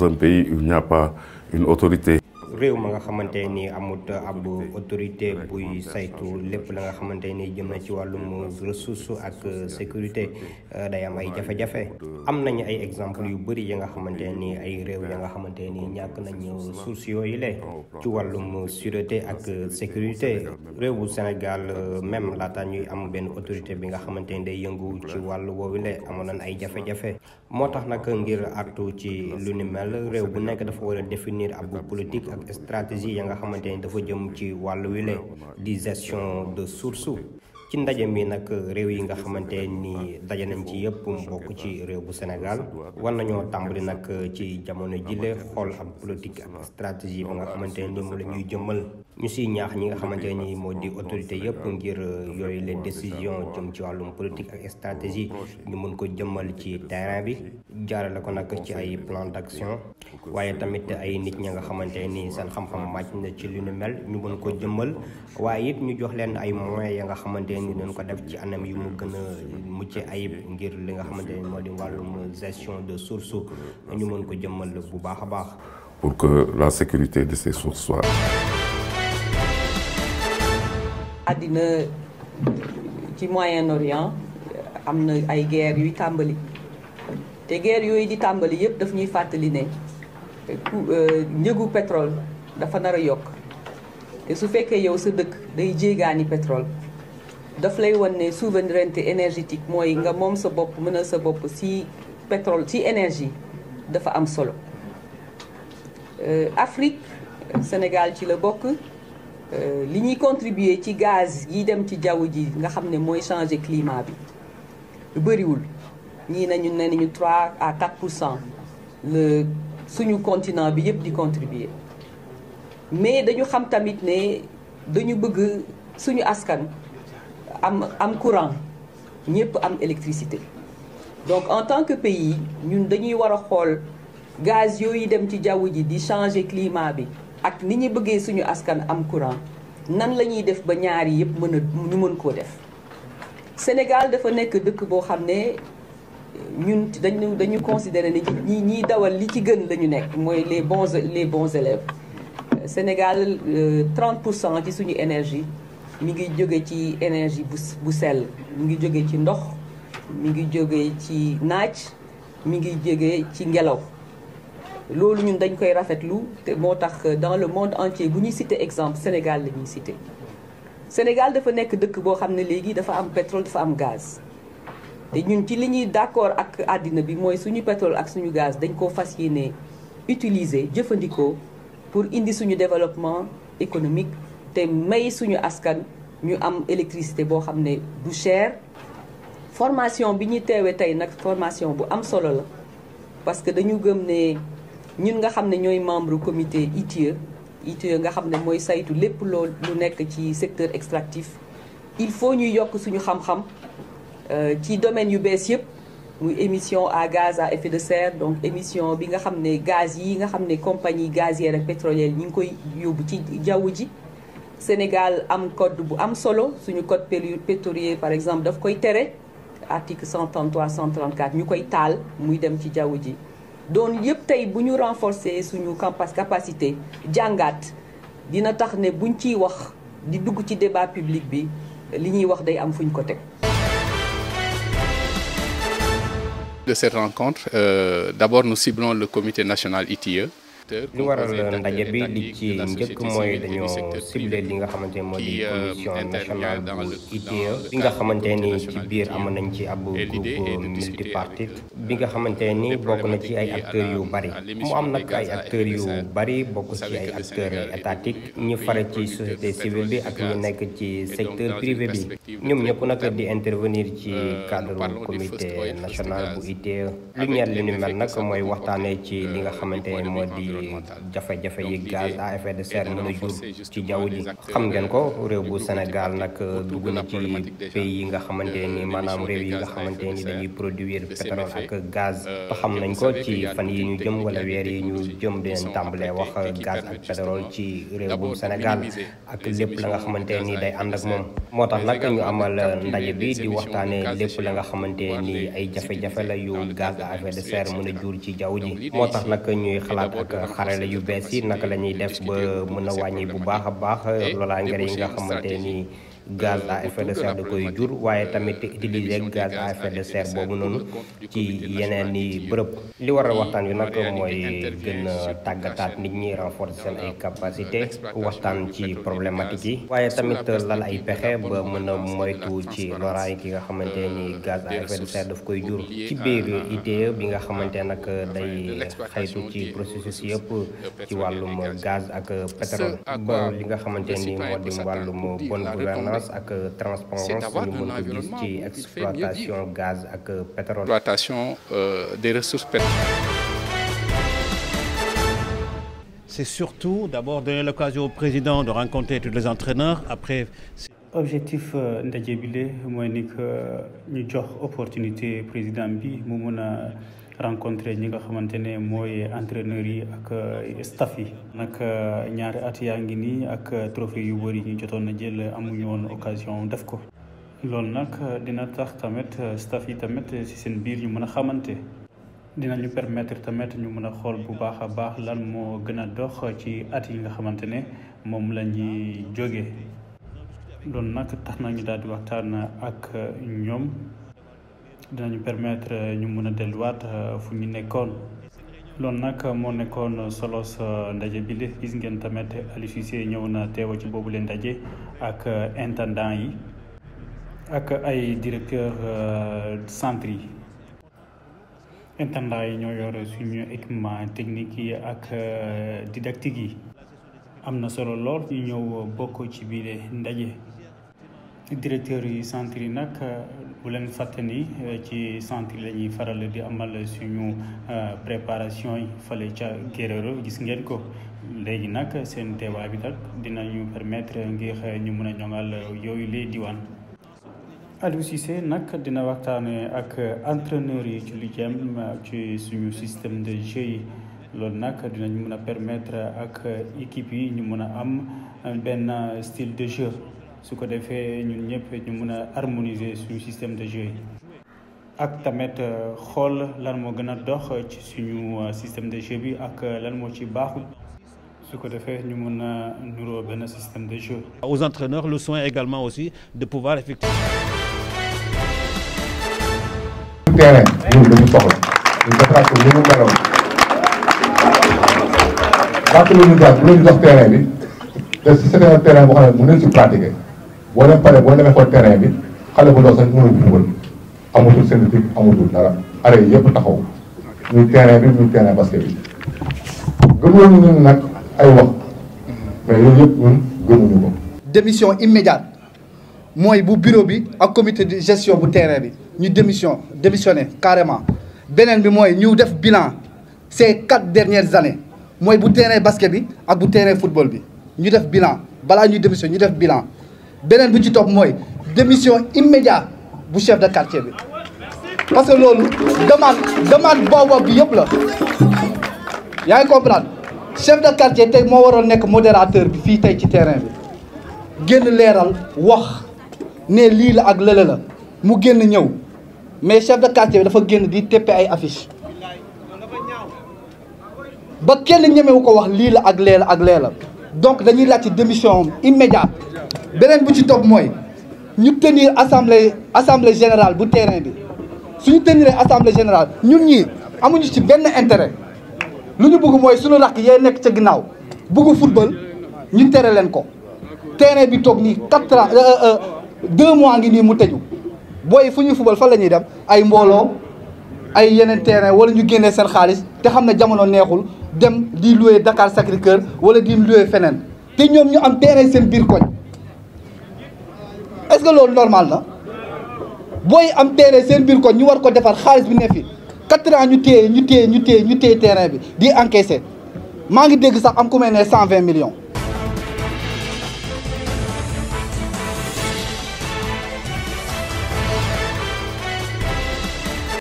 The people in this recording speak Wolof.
Un pays où il n'y a pas une autorité. réew ma nga xamante ni amut ab autorité buy saytu lépp la nga xamante ni jëm na ci wàllum ressource ak sécurité day am ay jafe-jafe. am nañu ay exemple yu bëri ya nga xamante ni ay réew ya nga xamante ni ñàkk nañu source yooyu le ci wàllum sûreté ak sécurité. réew bu Sénégal même laata ñuy am benn autorité bi nga xamante ni day yëngu ci wàllu woowu le amoon nañ ay jafe-jafe. moo tax nag ngir artu ci lu ni mel réew bu nekk dafa war a définir ab politique ak stratégie ya nga xamante ni dafa jëm ci wàllu wile di gestion de source. ci ndaje mi nag réew yi nga xamante ni daje nañ ci yëpp mbokk ci réew bu Sénégal war nañoo tàmbali nag ci jamono jile xool ab politique ak stratégie ba nga xamante ni mu la ñuy jëmmal. ñu siy ñaax ñi nga xamante ni moo di autorité yëpp ngir yooyu les décisions jëm ci wàllum politique ak stratégie ñu mën ko jëmmal ci terrain bi jaarale ko nag ci ay plan d'action waaye tamit ay nit ñi nga xamante ni seen xam-xam màcc na ci lu ni mel ñu mën ko jëmmal waaye it ñu jox leen ay moyens ya nga xamante ni dañ ko def ci anam yu mu gën a mucc ayib ngir li nga xamante ni moo di wàllum gestion de source ñu mën ko jëmmal bu baax a baax. Pour que la sécurité de ces sources soit. àddina ci Moyen-Orient am na ay guerre yuy tàmbali te guerre yooyu di tàmbali yépp daf ñuy fàttali ne njëgu pétrole dafa nar a yokk te su fekkee yow sa dëkk day jéegaani pétrole daf lay wan ne souveraineté énergétique mooy nga moom sa bopp mënal sa bopp ci pétrole ci énergie dafa am solo. Afrique Sénégal ci la bokk. li ñuy contribuer ci gaz yi dem ci jaww ji nga xam ne mooy changer climat bi bëriwul ñii nañu ne nañu 3 à 4% le suñu continent bi yëpp di contribuer mais dañu xam tamit ne dañu bëgg suñu askan am courant ñëpp am électricité. donc en tant que pays ñun dañuy war a xool gaz yooyu dem ci jaww ji di changer climat bi ak ni ñu bëggee suñu askan am courant nan la ñuy def ba ñaari yëpp ñu mën koo def. Sénégal dafa nekk dëkk boo xam ne ñun dañu considérer ne ñiy dawal li ci gën la ñu nekk mooy les bons élèves. Sénégal 30% ci suñu énergie mi ngi jóge ci énergie bu sell mi ngi jóge ci ndox mi ngi jóge ci naaj mi ngi jóge ci ngelaw. loolu ñun dañ koy rafetlu te moo tax dans le monde entier bu ñuy citer exemple Sénégal la ñuy citer. Sénégal dafa nekk dëkk boo xam ne léegi dafa am pétrole dafa am gaz te ñun ci li ñuy d'accord ak àddina bi mooy suñu pétrole ak suñu gaz dañ koo fas yéene utiliser jëfandikoo pour indi suñu développement économique te may suñu askan ñu am électricité boo xam ne du cher. formation bi ñuy teewee tey nag formation bu am solo la parce que dañu gëm ne ñun nga xam ne ñooy membre comité ITIE nga xam ne mooy saytu lépp loolu lu nekk ci secteur extractif il faut ñuy yokk suñu xam-xam ci domaine yu bees yëpp muy émission à gaz à effet de serre donc émission bi nga xam ne gaz yi nga xam ne compagnie gazière ak pétrolière ñi ngi koy yóbbu ci jaww ji. Sénégal am code bu am solo suñu code pétrolier par exemple daf koy tere article 133 134 ñu koy taal muy dem ci jaww ji. doon yëpp tey bu ñu renforcer suñu capacité jàngaat dina tax ne buñ ciy wax di dugg ci débat public bi li ñuy wax day am fuñ ko teg. De cette rencontre, d'abord nous ciblons le comité national ITIE. li waral ndaje bi li ci njëkk mooy dañoo ciblé li nga xamante ni moo di commission nationale bu ITIE bi nga xamante ni ci biir am nañ ci ab groupe multipartite bi nga xamante ni bokk na ci ay acteurs yu bari mu am nag ay acteurs yu bari bokk ci ay acteurs étatiques ñi fare ci société civile bi ak ñu nekk ci secteur privé bi ñoom ñëpp nag di intervenir ci cadre comité national bu ITIE lu ñeel li ñu mel nag mooy waxtaanee ci li nga xamante ni moo di jafe-jafe yi gaz à effet de serre mën a jur ci jaww ji. xam ngeen ko réew bu Sénégal nag dugg na ci pays yi nga xamante ni maanaam réew yi nga xamante ni dañuy produire pétrole ak gaz te xam nañ ko ci fan yi ñu jëm wala weer yi ñu jëm dinañ tàmbalee wax gaz ak pétrole ci réew bu Sénégal ak lépp la nga xamante ni day ànd ak moom. moo tax nag ñu amal ndaje bi di waxtaanee lépp la nga xamante ni ay jafe-jafe la yu gaz à effet de serre mën a jur ci jaww ji. moo tax nag ñuy xalaat ak xarala yu bees yi naka la ñuy def ba mën a wàññi bu baax a baax loolaange yi nga xamante ni gaz à effet de serre da koy jur waaye tamit utiliser gaz à effet de serre boobu noonu ci yeneen i bërëb. li war a waxtaan wi nag mooy gën a tàggataat nit ñi renforcer seen ay capacité waxtaan ci problématique yi waaye tamit lal ay pexe ba mën a moytu ci loraay ki nga xamante ni gaz à effet de serre daf koy jur. ci biir ITIE bi nga xamante nag day xaytu ci processus yëpp ci wàllum gaz ak pétrole ba li nga xamante ni moo di wàllum bonne gouvernance ak transparence ñu mën ko gis ci exploitation gaz ak pétrole. Exploitation des ressources pétrolières. C'est surtout d'abord donner l'occasion au président de rencontrer tous les entraîneurs après. Objectif ndaje bi le mooy ni que ñu jox opportunité président bi mu mën a rencontrer ñi nga xamante ne mooy entraîneurs yi ak staff yi. nag ñaari at yaa ngi nii ak trophée yu bëri ñu jotoon na jël amuñu woon occasion def ko. loolu nag dina tax tamit staff yi tamit ci seen biir ñu mën a xamante. dinañu permettre tamit ñu mën a xool bu baax a baax lan moo gën a dox ci at yi nga xamante ne moom la ñuy jógee. loolu nag tax nañu daal di waxtaan ak ñoom. dinañu permettre ñu mën a delluwaat fu ñu nekkoon. loolu nag moo nekkoon solo sa ndaje bi de gis ngeen tamit Aliou Cissé ñëw na teewa ci boobu leen ndaje ak intendant yi ak ay directeur centre yi. intendant yi ñoo yor suñu équipement technique yi ak didactique yi. am na solo lool ñu ñëw bokk ci biir ndaje. directeur yi centre yi nag bu leen fàtte ni ci centre yi la ñuy faral di amal suñu préparation yi fale ca Guerrero gis ngeen ko léegi nag seen teewaay bi nag dinañu permettre ngir ñu mën a ñoŋal yooyu lee diwaan. Aliou Cissé nag dina waxtaane ak entraîneurs yi ci lu jëm ci suñu système de jeu yi loolu nag dinañu mën a permettre ak équipe yi ñu mën a am benn style de jeu. su ko defee ñun ñëpp ñu mën a harmoniser suñu système de jeu yi ak tamit xool lan moo gën a dox ci suñu système de jeu bi ak lan moo ci baaxul su ko defee ñu mën a nuroo benn système de jeu. Aux entraîneurs le soin également aussi de pouvoir effectuer. terrain ñun dañu soxla ñu defaraat ko li mu meloon laata la ñu jàpp bu leen jox terrain bi te si c'est un terrain boo xam ne mën nañ si pratiquer. boo leen paree boo demee xool terrain bi xale bu ndaw sax mënul football amatul synthétique amatul dara arrêt yi yëpp taxaw muy terrain bi muy terrain basket bi gëmloon ñu ñun nag ay wax mais yooyu yëpp ñun gëmuñu ko. démission immédiate mooy bu bureau bi ak comité de gestion bu terrain bi ñu démissionné carrément. beneen bi mooy ñu def bilan ces 4 dernières années mooy bu terrain basket bi ak bu terrain football bi ñu def bilan balaa ñuy démission ñu def bilan. beneen bi ci topp mooy démission immédiate bu chef de quartier bi parce que loolu demande boobu bi yëpp la yaa ngi comprendre chef de quartier tey moo waroon nekk modérateur bi fii tey ci terrain bi génn leeral wax ne lii la ak lële la mu génn ñëw mais chef de quartier bi dafa génn di teppe ay affiche ba kenn ñemewu ko wax lii la ak lee la ak lee la donc dañuy laaj ci démission immédiate. beneen bu ci topp mooy ñu tenir assemblée générale bu terrain bi suñu tenir assemblée générale ñun ñii amuñu ci benn intérêt lu ñu bëgg mooy suñu rakk yee nekk ca ginnaaw bëgg football ñu tere leen ko terrain bi toog nii 4 ans 2 mois ngi nii mu tëju booy fu ñuy football fan la ñuy dem ay mbooloo ay yeneen terrain wala ñu génnee seen xaalis te xam ne jamono neexul dem di louer Dakar Sacré-Cœur wala di louer feneen te ñoom ñu am terrain seen biir koñ. est-ce que loolu normal na booy am terrain seen biir ko ñu war ko defar xaalis bi ne fi 4 ans ñu téye terrain bi di encaisser maa ngi dégg sax am ku may ne 120 millions